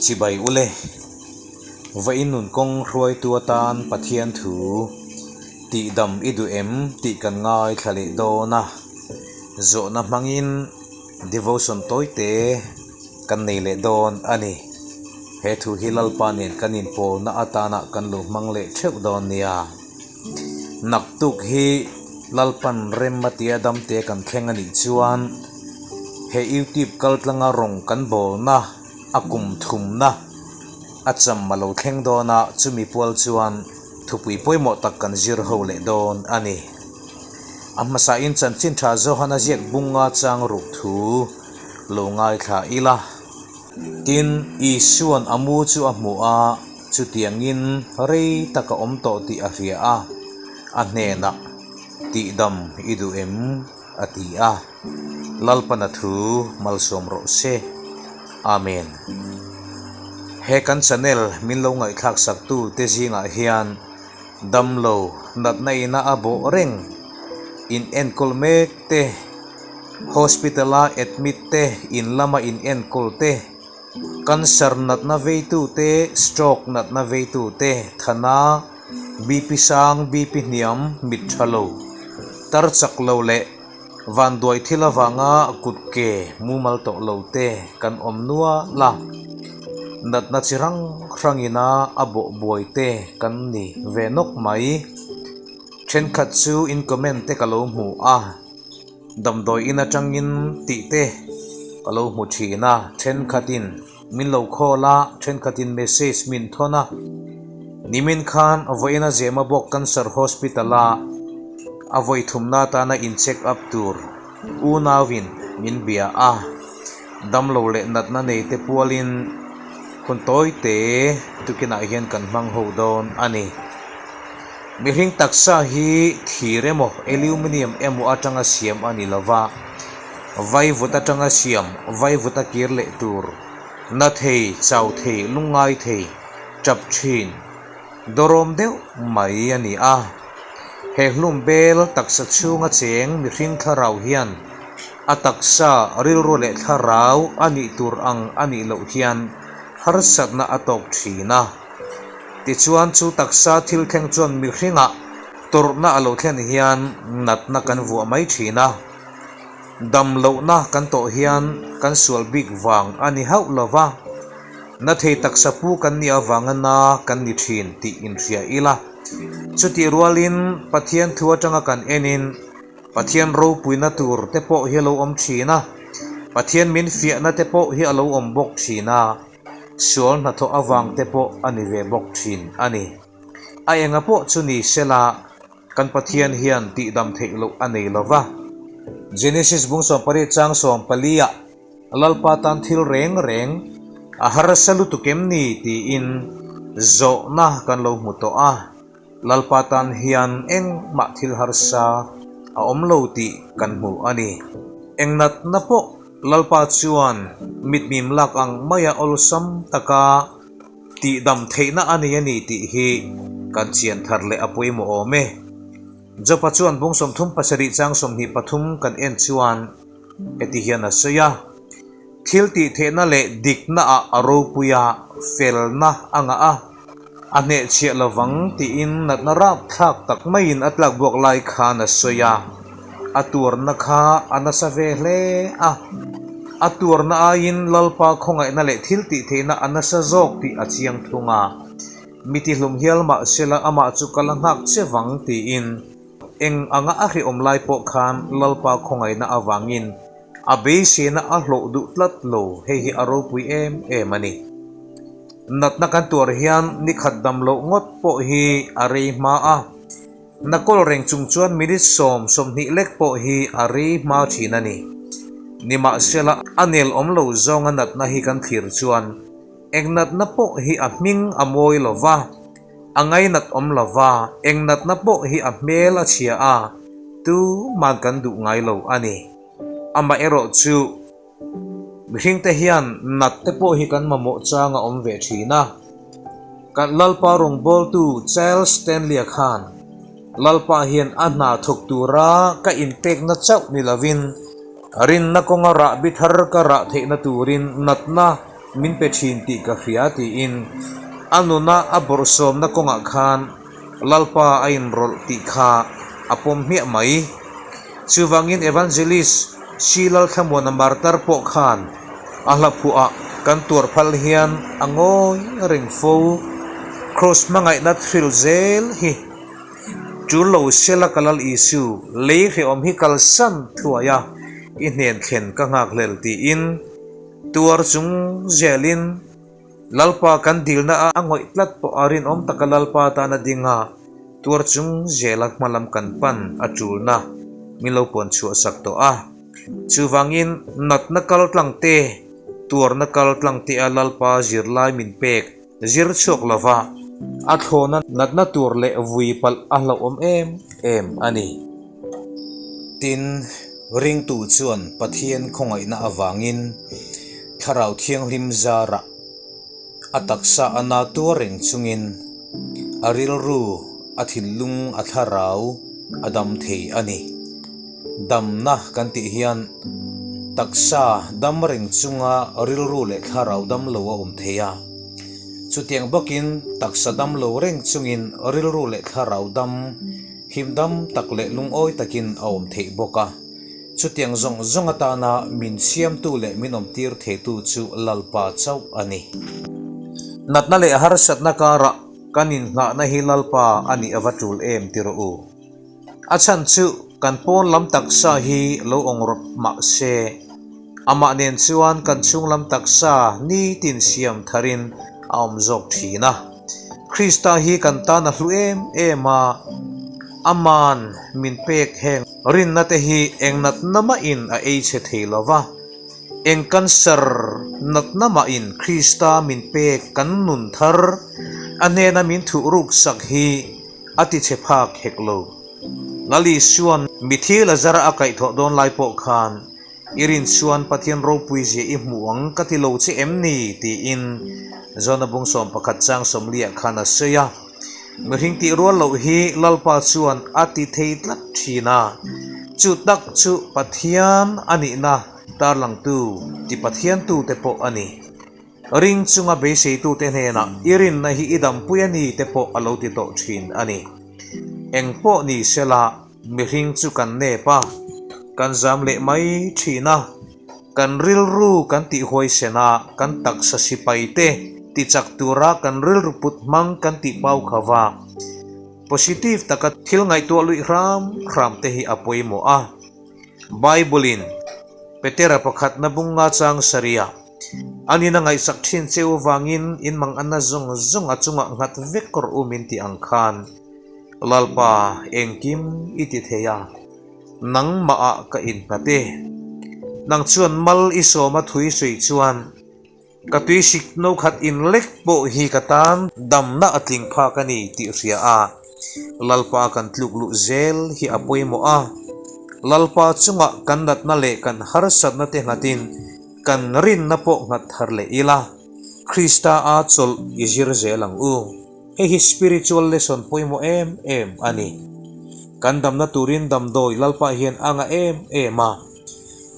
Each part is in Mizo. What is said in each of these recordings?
Chibai ule, va innun kawng hruaitu atan Pathian thu tihdam i duh em tih kan ngaithla leh dawn a, zawhna hmangin devotion tawite kan nei leh dawn a ni. He thu hi Lalpa nen kan inpawlna atana kan lo hmang leh theuh dawn nia. Naktuk hi Lalpan rem a tia damte kan thleng a nih chuan he YouTube kaltlanga rawng kan bawlna a kum thumna a cham a lo thleng dawn a, chumi pual chuan thupui pawimawh tak kan zir ho leh dawn a ni. A hmasain chanchin tha Johana ziak bunga chang ruk thu lo ngaithla ila. Tin, Isua'n a mu chu a hmu a, chutiangin rei tak a awm tawh tih a hria a, a hnenah, Tihdam i duh em? a ti a. Lalpana thu malsawm rawh se. Amen. He kan channel min lo ngaihthlak saktu te zingah hian damlo natna ina a bawh reng in enkawl mek te, Hospital a admit te, in lama in enkawl te, cancer natna veitu te, stroke natna veitu te, thana, BP sang, BP hniam, mit tha lo, tar chak lo leh vanduai thil avanga kut ke mumal tawh lo te kan awm nual a, natna chi hrang hrangina a bawh buai te kan ni ve nawk mai. Thenkhat chu in comment te ka lo hmu a. Damdawi in atangin tih te ka lo hmu thin a, thenkhatin min lo call a, thenkhatin message min thawn a. Nimin khan vawiin a Zema bawk Cancer Hospital a a vawi thumna atana in check up tur unauin min bia a, damlo leh natna nei te pualin hun tawi te tukinah hian kan hmang ho dawn a ni. Mihring taksa hi thir emaw aluminium emaw atanga siam a ni lova, vaivut atanga siam, vaivut a kir leh tur, na thei, chau thei, lungngai thei, tap thin, dawrawm deuh mai a ni a. He hlum bel taksa chhunga cheng mihring thlarau hian a taksa rilru leh thlarau a nih tur ang a nih loh hian harsatna a tawk thin a. Tichuan chu taksa thil thleng chuan mihringah tawrhna a lo thlen hian natna kan vuah mai thin a, dam lohna kan tawh hian kan sual bik vang a ni hauh lo va, na thei taksa pu kan nih avanga na kan ni thin tih inhria ila. Chutih rualin Pathian thu atanga kan enin Pathian ropuina tur te pawh hi a lo awm thin a, Pathian min fiahna te pawh hi a lo awm bawk thin a. Sual hnathawh avang te pawh a ni ve bawk thin a ni. A enga pawh chu ni sela, kan Pathian hian tihdam theih loh a nei lo va. Genesis bung 18 chang 14 ah Lalpa tan thil reng reng a harsa lutuk em ni tiin zawhna kan lo hmu tawh a. Lalpa tan hian engmah thil harsa a awm lo tih kan hmu a ni. Eng natna pawh Lalpa chuan mitmim lak ang maia awlsam taka tihdam theihna a nei a ni tih hi kan chian thar leh a pawimawh awm e. Jopa chuan bung 37 chang 23 kan en chuan heti hian a sawi a, Thil tih theihna leh dikna ah a ropui a, felna a ngah a, a hnehchhiah lovang tiin natna rapthlak tak maiin a tlak buak lai khan a sawi a, a tuarna kha a nasa ve hle a, a tuarna aiin Lalpa khawngaihna leh thil tih theihna a nasa zawk tih a chiang thung a, mi tihlum hial mah sela amah chu ka la nghak che vang tiin eng anga a hrehawm lai pawh khan Lalpa khawngaihna avangin A beiseina a hlawh duh tlat lo, hei hi a ropui em em a ni. Natna kan tuar hian ni khat dam loh ngawt pawh hi a rei hma a, na kawl reng chung chuan minute sawm 20 lek pawh hi a rei hma thin a ni. Nimahsela, a nel awm lo zawnga natna hi kan thlir chuan eng natna pawh hi a hming a mawi lo va, A ngainat awm lo va, eng natna pawh hi a hmel a chhia a, tu man kan duh ngai lo a ni. Amaherawh chu, mihringte hian nat te pawh hi kan mamawh chang a awm ve thin a. Kan Lalpa rawngbawltu Charles Stanley-a khan, Lalpa hian a hna thawk tura ka inpekna chauh ni lovin, rinna kawnga rahbi thar ka rah theihna turin natna. min pe thin tih ka hria tiin a nuna a bawrhsawmna kawngah khan Lalpa a inrawlh tih kha a pawm hmiah mai. Chuvangin Evangelist Shi Lalthlamuana Martar pawh khan a hla phuah kan tuar phal hian a ngawi reng fo. Kraws hmangaihna thrill zel hi tul lo sela ka Lal Isu lei hrehawm hi kalsan thuai a, i hnen thlen ka nghakhlel tiin tuar chung zelin Lalpa kan dilna a ngawih tlat pawh a rinawm taka Lalpa tana ding a, tuar chung zela hmalam kan pan a tulna min lo puan chhuah sak tawh a. Chuvangin natna kal tlang te, tuarna kal tlang te a Lalpa zirlai min pek zir chhuak lova a thlawna natna tur leh vui palh a hlauhawm em em a ni. Tin, ringtu chuan Pathian khawngaihna avangin Thlarau Thianghlim zarah a taksa a na tuar reng chungin a rilru, a thinlung, a thlarau a dam thei a ni. Damna kan tih hian taksa dam reng chunga rilru leh thlarau dam lo a awm thei a. Chutiang bawkin taksa dam lo reng chungin rilru leh thlarau dam Himdam tak leh lungawi takin a awm theih bawk a, chutiang zawng zawng atana min siamtu leh min awmtir theitu chu Lalpa chauh a ni. Natna leh harsatna karah kan innghahna hi Lalpa a nih a va tul em ti rawh u. A chhan chu kan pawn lam taksa hi lo awng rawp mah se, amah nen chuan kan chhung lam taksa nitin siam tharin a awm zawk thin a. Krista hi kan tan a hlu em em a, Aman min pek heng rinna te hi eng natna mahin a ei chhe thei lo va, eng cancer natna mahin Krista min pek kan nun thar a hnena min thuh ruk sak hi a ti chhe phak hek lo. Lal Isuan mithi Lazara a kaihthawh dawn lai pawh khan I rin chuan Pathian ropui zia i hmuh ang ka ti lo che em ni? tiin Jona bung 11 chang sawmliah khan a sawi a. Mihring tih rual loh hi Lalpa chuan a ti thei tlat thin a, chu tak chu Pathian a nihna tarlangtu ti Pathiantute pawh a ni. Ring chunga beiseitute hnenah i rinna hi i dampui a ni te pawh a lo ti tawh thin a ni. Eng pawh ni sela mihring chu kan nep a, kan zam leh mai thin a, kan rilru kan tih huaisen a, kan taksa sipai te tichak tura kan rilru put hmang kan tih pau kha va. Positive taka thil ngaihtuah luih hram hram te hi a pawimawh a. Bible-in Petera pakhatna bunga chang sarih a, An in a ngaihsak thin cheu avangin in mang anna zawng zawng a chungah nghat vek rawh u min tih ang khan Lalpa engkim i ti thei a, nangmahah ka innghat e. Nang chuan mal i sawma thui sawi chuan Ka tui sik no khat in lek pawh hi ka tan damna a tling phak a ni tih hria a, Lalpa kan tluk luh zel hi a pawimawh a. Lalpa chungah kan natna leh kan harsatna te nghatin kan rinna pawh nghat thar leh ila, Krista a chawlh i zir zel ang u. Hei hi spiritual lesson pawimawh em em a ni. Kan damna turin damdawi Lalpa hian a ngah em em a.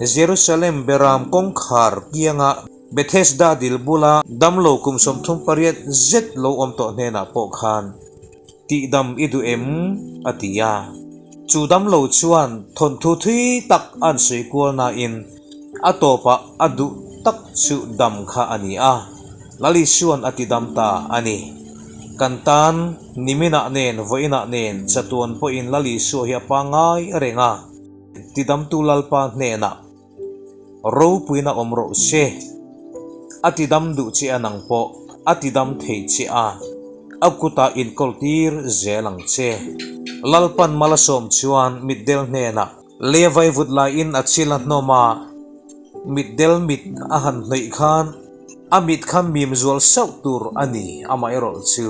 Jerusalem beram kawngkhar kianga Bethesda dil bula damlo kum 38 zet lo awm tawh hnenah pawh khan tihdam i duh em? a ti a. Chu damlo chuan thawnthu thui tak an sawi kual nain a tawpah a duh tak chu dam kha a ni a, Lal Isuan a tidam ta a ni. Kan tan niminah nen vawiinah nen chatuan pawhin Lal Isua hi a pangngai reng a. Tidamtu Lalpa hnenah ropuina awm rawh se. A tidam duh che a nang pawh a tidam thei che a, a kutah inkawl tir zel ang che. Lalpan mal a sawm chuan mitdel hnenah lei vut laiin a chil a hnawm a, mitdel mit a han hnawih khan a mit kha mim zual sauh tur a ni, amaherawhchu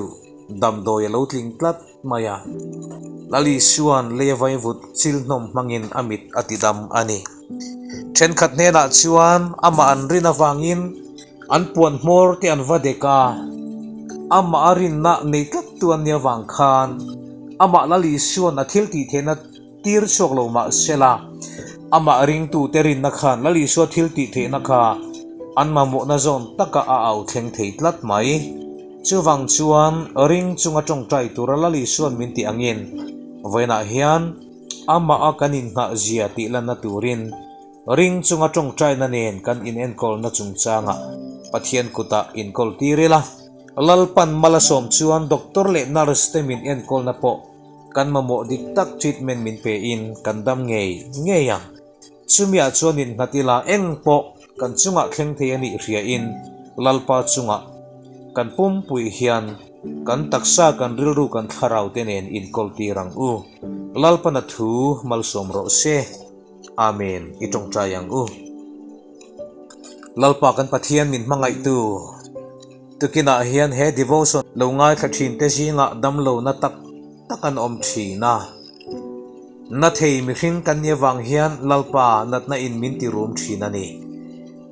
damdawi a lo tling tlat. mai a. Lal Isua'n lei vaivut chil hnawm hmangin a mit a tidam a ni. Thenkhat hnenah chuan amah an rin avangin an puan hmawr te an va dek a, amah a rinna nei tlattu an nih avang khan amah Lal Isua'n a thil tih theihna tir chhuak lo mah sela, amah ringtute rinna khan Lal Isua thil tih theihna kha. An mamawhna zawn taka a au thleng thei tlat mai. Chuvang chuan ring chunga tawngtai tura Lal Isuan min tih angin vawiinah hian amah a kan innghah zia tih lanna turin ring chunga tawngtaina nen kan inenkawlna chungchangah Pathian kutah inkawl tir ila. Lalpan mal a sawm chuan doctor leh nurse te min enkawlna pawh kan mamawh dik tak treatment min pein kan dam ngei ngei ang. Chumiah chuan innghat ila eng pawh kan chungah thleng thei a nih hriain Lalpa chungah kan pumpui hian kan taksa kan rilru kan thlarau te nen inkawl tir ang u. Lalpana thu malsawm rawh se. Amen i tawngtai ang u. Lalpa kan Pathian min hmangaihtu tukinah hian he devotion lo ngaithla thin te zingah damlohna tak tak an awm thin a. Na thei mihring kan nih avang hian Lalpa natna in min ti rum thin a ni.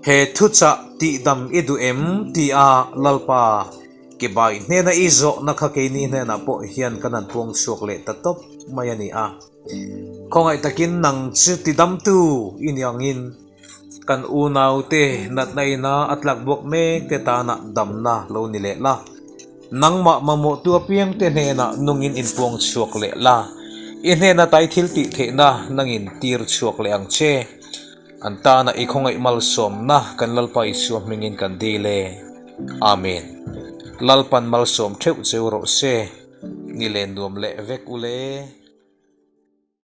He thuchah tihdam i duh em ti a Lalpa ke bai hnena i zawhna kha keini hnenah pawh hian kan han puang chhuak leh ta tawp mai a ni a. Khawngaih takin nang chu tidamtu i ni angin kan unaute natna ina a tlak buak mek te tana damna lo ni leh la. Nangmah mamawhtu apiangte hnenah nungin inpuang chhuak leh la, i hnena tai thil tih theihna nangin tir chhuak leh ang che. An tana i khawngaih malsawmna kan Lalpa Isua hmingin kan dil e. Amen. Lalpan malsawm theuh cheu rawh se. Ni len nuam leh vek u le.